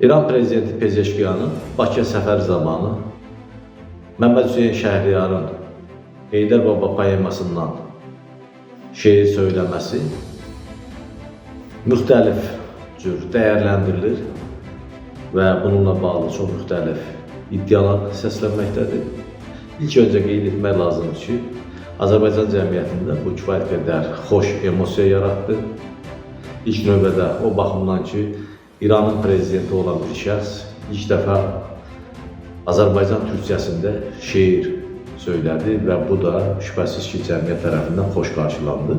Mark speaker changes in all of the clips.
Speaker 1: İran prezidenti Pezeşkiyanın Bakıya səfəri zamanı Məmməd Hüseyn Şəhriyarın Heydər Baba poemasından şeir söyləməsi müxtəlif cür dəyərləndirilir və bununla bağlı çox müxtəlif iddialar səslənməkdədir. İlk öncə qeyd etmək lazımdır ki, Azərbaycan cəmiyyətində bu kifayət qədər xoş emosiya yaratdı. İlk növbədə o baxımdan ki, İranın prezidenti olan bir şəxs ilk dəfə Azərbaycan türkçəsində şeir söylədi və bu da şübhəsiz ki, cəmiyyət tərəfindən xoş qarşılandı.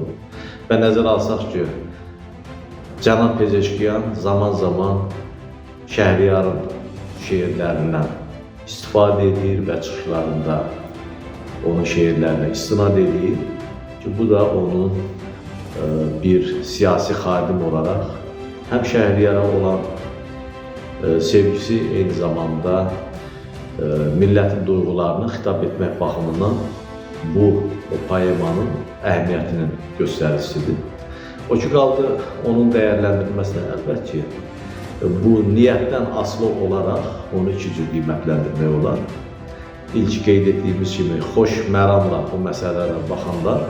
Speaker 1: Və nəzərə alsaq ki, cənab Pezeşkiyan zaman-zaman Şəhriyarın şeirlərindən istifadə edir və çıxışlarında onun şeirlərinə istinad edir ki, bu da onun bir siyasi xadim olaraq həm Şəhriyara olan sevgisi, eyni zamanda millətin duyğularını xitab etmək baxımından bu o poemanın əhəmiyyətinin göstəricisidir. O ki qaldı onun dəyərləndirilməsinə, əlbəttə ki, bu niyyətdən asılı olaraq onu iki cür qiymətləndirmək olar. İlk qeyd etdiyimiz kimi xoş məramla bu məsələlərə baxanlar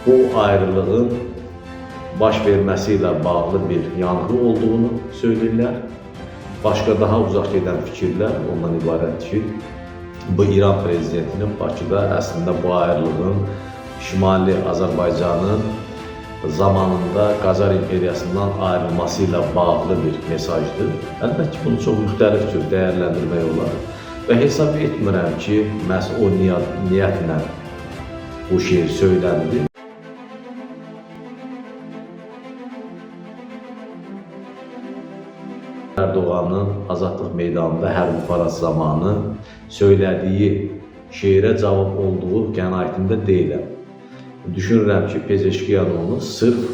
Speaker 1: bu ayrılığın baş verməsi ilə bağlı bir yanğı olduğunu söyləyirlər. Başqa daha uzaq gedən fikirlər ondan ibarətdir ki, bu İran prezidentinin Bakıda əslində bu ayrılığın Şimali Azərbaycanın zamanında Qacar imperiyasından ayrılması ilə bağlı bir mesajdır. Əlbəttə ki, bunu çox müxtəlif cür dəyərləndirmək olar və hesab etmirəm ki, məhz o niyyətlə bu şeir söyləndi. Erdoğanın Azadlıq Meydanında hərbi parad zamanı söylədiyi şeirə cavab olduğu qənaətində deyiləm. Düşünürəm ki, Pezeşkiyan onu sırf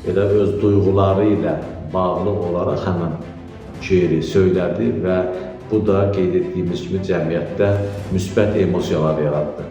Speaker 1: elə öz duyğuları ilə bağlı olaraq həmən şeiri söylədi və bu da qeyd etdiyimiz kimi cəmiyyətdə müsbət emosiyalar yaratdı.